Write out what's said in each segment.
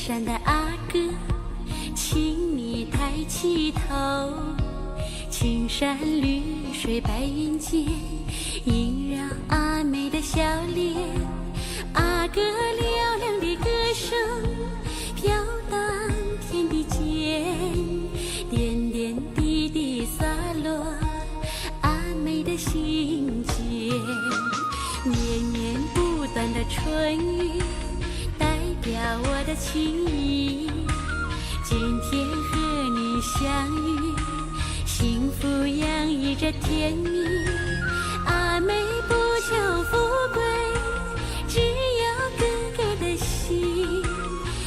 山的阿哥，请你抬起头，青山绿水白云间，萦绕阿妹的笑脸。阿哥嘹亮的歌声飘荡天地间，点点滴滴洒落 阿妹的心间。绵绵不断的春雨，代表我的情意。今天和你相遇，幸福洋溢着甜蜜。阿妹不求富贵，只要哥哥的心。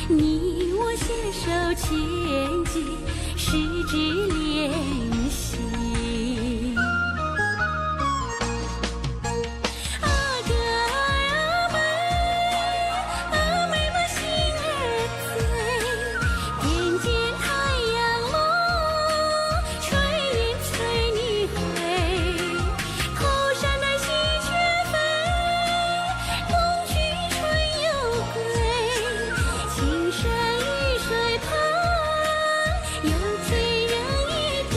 你我携手前进， 十指连心。阿哥儿啊，阿妹，阿妹把心儿醉，听见太阳落，炊烟催你回。 头上的喜鹊飞，童趣春又归。青山绿水旁，有情人一对。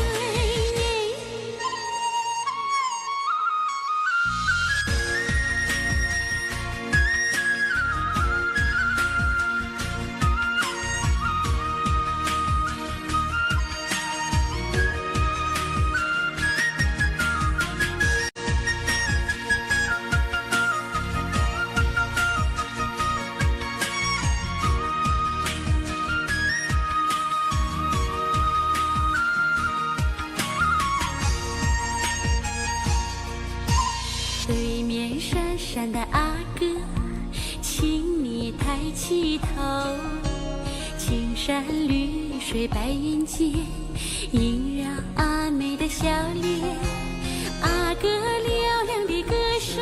对面山上的阿哥，请你抬起头，青山绿水白云间，萦绕阿妹的笑脸。阿哥嘹亮的歌声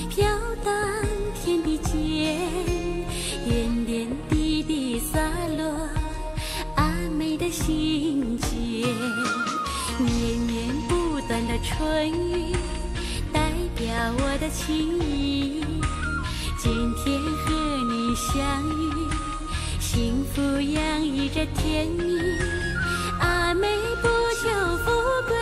飘荡天地间，点点滴滴洒落 阿妹的心间。绵绵不断的春雨，代表我的情意。今天和你相遇，幸福洋溢着甜蜜。阿妹不求富贵，